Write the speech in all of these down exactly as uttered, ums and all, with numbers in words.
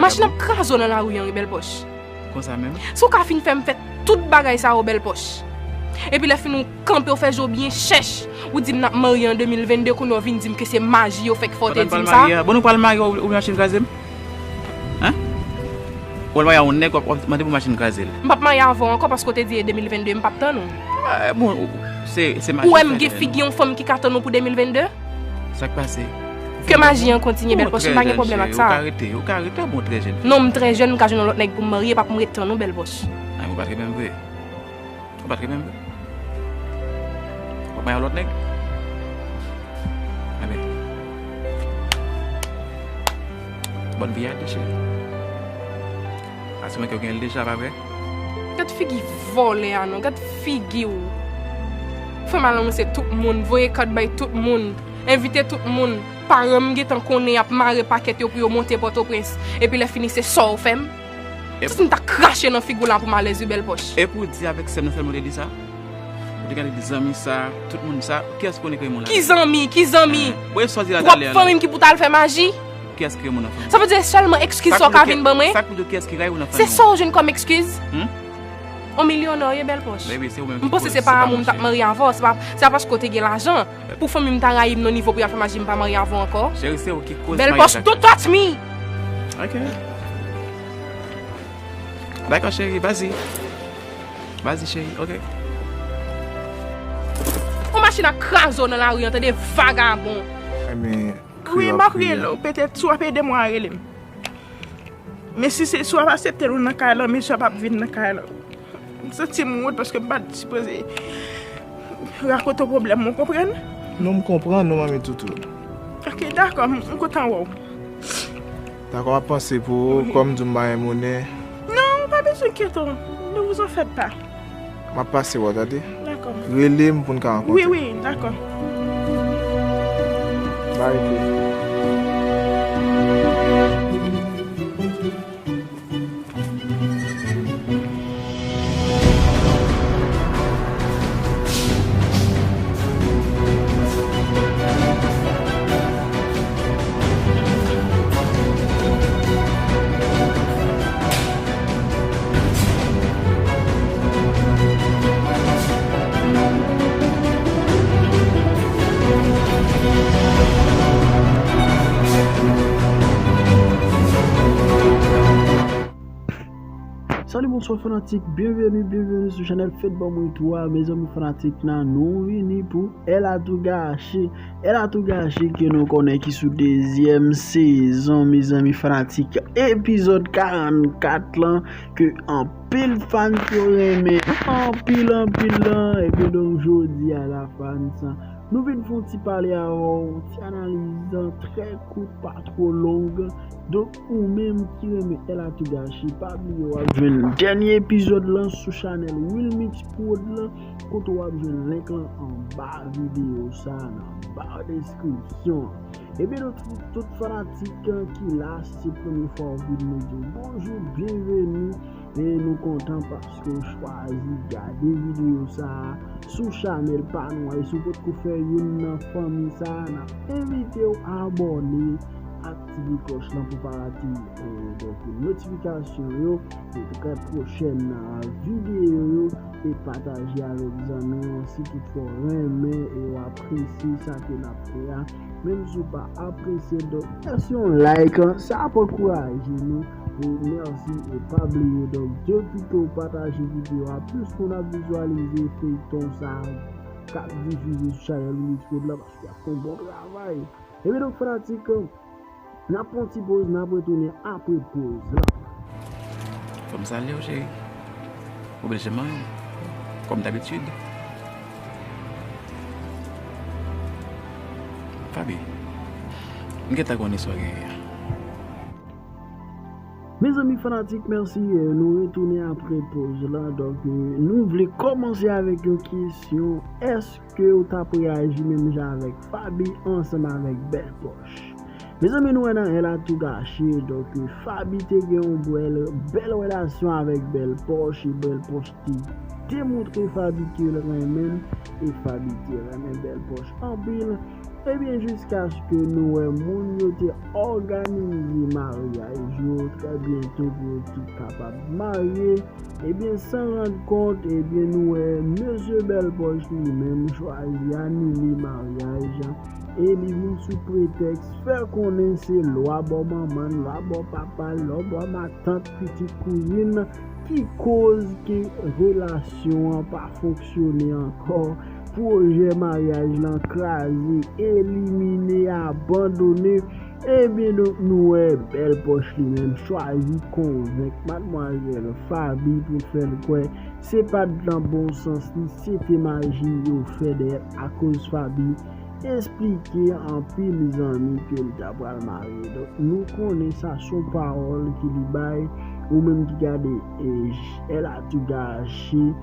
Machin ap kraze w nan lari an, wi, bèl pòch. Konsa menm? Si w ka fin fè m fè tout bagay sa yo, bèl pòch. Epi lè fin ou kanpe, ou fè je w byen chèch, ou di m n ap marye an de mil venn de, kounye a w vin di m ke se maji yo fè k fè w te di m sa. Bon, nou pral marye, ou, ou machin kraze m? Hein? Ou pral marye a yon nèg, w ap, w ap mande pou machin kraze l. M p ap marye avè w ankò paske w te di e de mil venn de, m p ap tann ou. Eh, bon, se, se maji. Ou wè m gen figi yon fanm ki ka tann ou pou de mil venn de? Sa k pase? Ke maji an kontinye, bèl pòch, m pa gen pwoblèm ak sa. Ou ka rete, ou ka rete, bon, trè jèn. Non, m trè jèn, m ka jwenn yon lòt nèg pou m marye, pa pou m ret tann ou, bèl pòch. Ay, ou pa t renmen m vre. Ou pa t renmen m vre. W ap marye yon lòt nèg? Ebyen, bòn vi a tou, cheri. Ase mwen ke w gen l deja, pa vre? Gad figi vòlè a non, gad figi w. Fè mal anonse tout moun, voye kat bay tout moun, envite tout moun. Paran m gentan konnen y ap mare pakèt yo pou yo monte Pòtoprens. Epi lè fini se sa w fè m. Sis m ta krache nan figi w la pou malèz wi bèl pòch. E pou w di avèk sè m nan sèlman w te di sa? Ou te gade di zanmi sa, tout moun sa, kiyès ki konnen ke moun la? Ki zanmi? Ki zanmi? Bon, e sa w di la talè a la? Pwòp fanmi m ki pou t al fè maji? Kiyès ki rayi moun nan fanmi? Sa vle di sèlman ekskiz sa w ka vin ban mwen? Sa k pou di w kiyès ki rayi ou nan fanmi? Se sa w jwenn kòm ekskiz? Hmm? On milyonè w ye bèl pòch. Baby, se ou menm ki koz, se pa mwen. M panse se pa amou m t ap marye avè w, se pa, se pa paske w te gen lajan. Pou fanmi m ta rayi m nan nivo pou y al fè maji m pa marye avè w ankò. Cheri, se ou ki koz maji sa. Bèl pòch, don't touch me! Ok. Dakò, cheri, vas-y. Vas-y, cheri, ok. Yon machin ap kraze w nan lari an, tande vagabon. Wi, m ap rele w, petèt si w ap ede mwen a rele m. Men si se, si w ap aksepte l nan kay lan, mesye a p ap vin nan kay lan. M santi m wont paske m pa t sipoze rakonte w pwoblèm mwen, w konprann? Non, m konprann, non, manmi toutou. Ok, dakò, m, m kontan wè w. Dakò, m ap panse pou ou, kòm m di w m pa gen monnen. Non, ou pa bezwen enkyete w. Ne vous en faites pas. M ap pase wè w, tande? Dakò. Rele m pou n ka rankontre. Wi, wi, dakò. Bye, wi. Salut, bonsoir fanatik, byenveni, byenveni sou chanèl Fed Ban Mwen Tou a, mezanmi fanatik nan, nou vini pou Ella Tou Gache. Ella Tou Gache ke nou konnen ki sou dezyèm sezon, mezanmi fanatik, epizòd karannkat lan, ke anpil fan yo renmen, anpil, anpil lan, ebyen donk jodi a la fans, nou vin fè yon ti pale avè w, ti analiz trè kout, pa twò long, donk, ou menm ki renmen Ella Tou Gache, pa bliye w ap jwenn dènye epizòd lan sou chanèl Wilmix Prod lan, kote w ap jwenn link lan anba videyo sa, nan ba deskripsyon an. Ebyen, nou tout, tout fanatik ki la, si se premye fwa w vin, nou di w bonjou, byenveni, e nou kontan paske w chwazi gade videyo sa a sou chanèl pa nou an. E si w potko fè youn nan fanmi sa a, n ap envite w abòne, aktive klòch lan pou pa rate, e, donk, notifikasyon yo, e, trè pwochèn, a, videyo yo, e pataje avèk zanmi w si toutfwa w renmen e w apresye sa ke n ap fè a. Menm si w pa apresye, donk, lèse yon like, sa ap ankouraje nou. E mèsi, e pa bliye, donk, depi ke w pataje videyo a, plis moun ap vizyalize feyton sa k ap difize sou chanèl Wilmix Prod la, paske y ap fè yon bon travay. Ebyen, donk, fanatik, n ap pran ti poz, n ap retounen apre poz la. Fò m salye w, cheri. Oblije m, kòm dabitid. Faby, m gentan konnen sa w genyen an. Mezanmi fanatik, mèsi, eh, nou retounen apre poz la. Donk, eh, nou vle kòmanse avèk yon kesyon. Èske w t ap reyaji menm jan avèk Faby ansanm avèk Bèl Pòch? Mezanmi, nou wè nan Ella Tou Gache, donk, Faby te gen yon bèl, bèl relasyon avèk Bèl Pòch, e Bèl Pòch te demontre Faby ke l renmen l, e Faby te renmen Bèl Pòch anpil. Ebyen, jiskaske nou wè moun yo te òganize maryaj yo trè byento pou yo tout kapab marye, ebyen, san rann kont, ebyen, nou wè mesye Bèl Pòch li menm chwazi anile maryaj e li vin sou pretèks fè konnen se lwa bò manman l, lwa bò papa l, lwa bò matant, pitit kouzin ki koz ke relasyon an pa fonksyone ankò, pwojè maryaj lan kraze, elimine, abandone. Ebyen, donk, nou wè Bèl Pòch li menm chwazi konvenk madmwazèl Faby pou l fè l kwè se pa t nan bon sans li, se te maji yo fè dèyè l akoz Faby esplike anpil zanmi ke l ta pral marye. Donk, nou konnen sa se yon pawòl ke li bay, ou menm ki gade, e, Elle a tout gâché,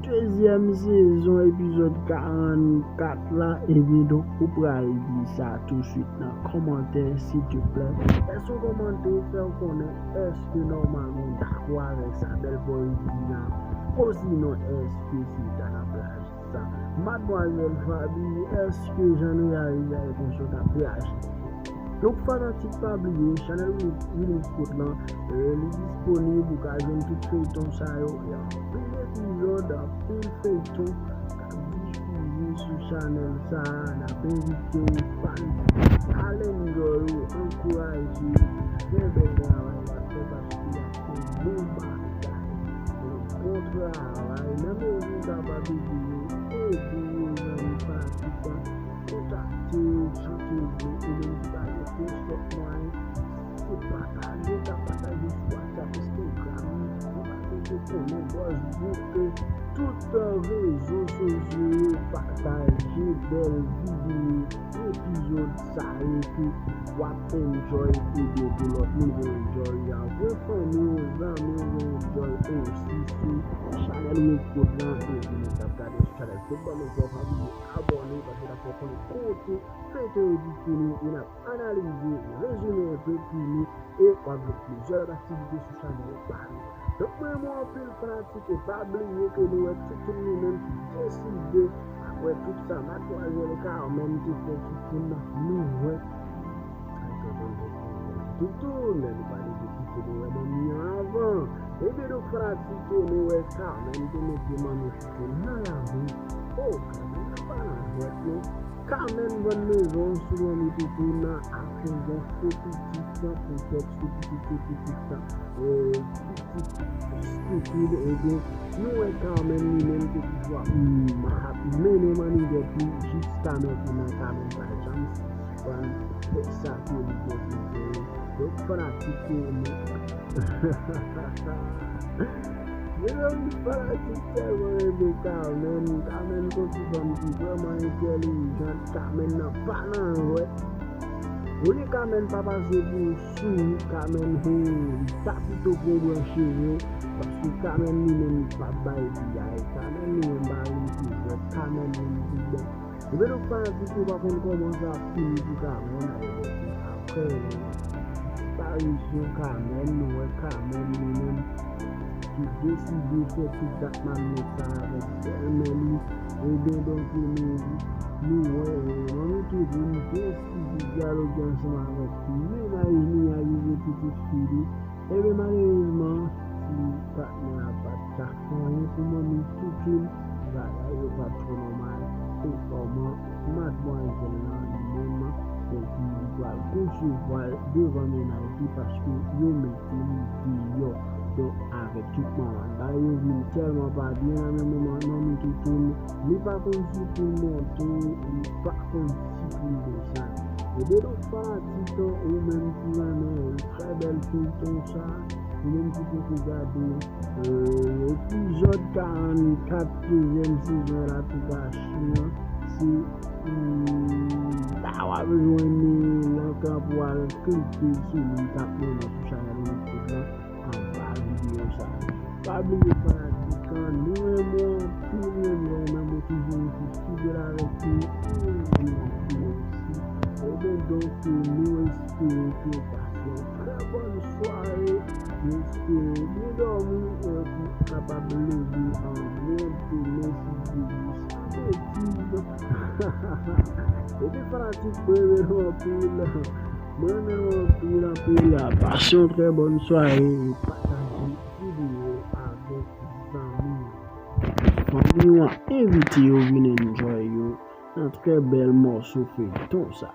dezyèm sezon, epizòd karannkat la, ebyen, donk, ou pral li sa touswit nan kòmantè, silteplè. Lèse yon kòmantè, fè w konnen, èske nòmalman w dakò avèk sa Bèl Pòch di a, osinon èske se ta nan plaj sa? Madmwazèl Faby, èske jan nou reyaji a, e konsa w t ap reyaji? Donk, fanatik, pa bliye, chanèl Willy Scout lan, e, li disponib, ou ka jwenn tout feyton sa yo, e anpil epizòd, anpil feyton k ap difize sou chanèl sa a. N ap envite w, fanatik, al enjoy, ankouraje, fè bèl travay l ap fè, paske y ap fè bon bagay, bon travay. Nan mezi w kapab ede yo, ede yo, zanmi, fanatik, kontakte yo, chante yo, ou menm ki pa gen nenpòt mwayen, se pataje, ka pataje sou WhatsApp, Instagram, ou pa bezwen konnen, Facebook, tout rezo sosyo yo, pataje bèl videyo, epizòd sa yo ke w ap enjoy, ebyen pou lòt moun vin enjoy, voye fanmi w, zanmi w vin enjoy osi sou chanèl Willy Scout lan, epi nou t ap gade sou chanèl Scout Bòmèt, pa bliye abòne, paske n ap fè w konnen kote feyton yo disponible, e n ap analize, rezime enpe pou nou, e w ap jwenn plizyè lòt aktivite sou chanèl pa nou. Donk, mwen renmen w anpil, fanatik, e pa bliye ke nou wè Toutoun li menm ki deside, apre tout sa madmwazèl Carmen te fè Toutoun nan, nou wè Toutoun, nou pale de kite nou wè manmi an avan. Ebyen, donk, fanatik, nou wè Carmen te mete manmi Toutoun nan lari. O, Carmen nan pa nan jwèt, non. Carmen vann mezon sou manmi Toutoun nan, akoz yon fo pitit, san pretèks, sou pitit, sou pitit, san, e, pitit estipid, ebyen, nou wè Carmen li menm te toujou ap, mm, ap mennen mannigèt li jiska mentnan, Carmen pa janm sispann fè sa ke li gen pou fè yo. Donk, fanatik yo, nou Mezanmi, fanatik tèlman renmen Carmen. Carmen se yon ti fanm ki vrèman entèlijant. Carmen nan pa nan jwèt. Olye Carmen pa pase pou yon sourit, Carmen, hmm, li ta pito pran branch cheve, paske Carmen li menm li p ap bay piyay. Carmen li menm pa vin pou jwèt. Carmen menm li bon. Ebyen, donk, fanatik yo pa konn kòman sa ap fini pou Carmen. Apre disparisyon Carmen, nou wè Carmen li menm ki deside fè tout dat malonèt sa avèk bèlmè li. Ebyen, donk, nou, nou wè, e, manmi Toutoun deside dyaloge ansanm avèk mennaj li a, rive pitit fi li. Ebyen, malerezman, ti patnè a pa t ka fè anyen pou manmi Toutoun, bagay yo pa t twò nòmal. E kòman madmwazèl lan li menm, donk, li pral konsevwa l devan mennaj li paske yo mete li deyò. Donk, avèk tout manman bagay yo vin tèlman pa byen nan men manmi Toutoun, li pa konn si pou l monte, li pa konn si pou l desann. Ebyen, donk, fanatik, ou menm ki renmen trè bèl feyton sa, ou menm ki poko gade, e, epizòd karannkat dezyèm sezon L A Toukachou an, se, hmm, la w ap jwenn li, nan kan pou al klike sou li k ap mennen sou chanèl YouTube lan anba videyo sa. Pa bliye fanatik, nou renmen w anpil, renmen w menm, ou toujou rete fidèl avèk nou, e nou renmen w anpil osi. Ebyen, donk, nou espere ke w pase yon trè bòn sware, nou espere w byen dòmi, e pou w kapab leve an byen demen si Dye vle, san betiz. Epi fanatik, mwen renmen nou anpil. Mwen renmen nou anpil, anpil. Pase yon trè bòn sware e pataje videyo avèk zanmi w. Fanmi w an, envite yo vin enjoy yo nan trè bèl mòso feyton sa.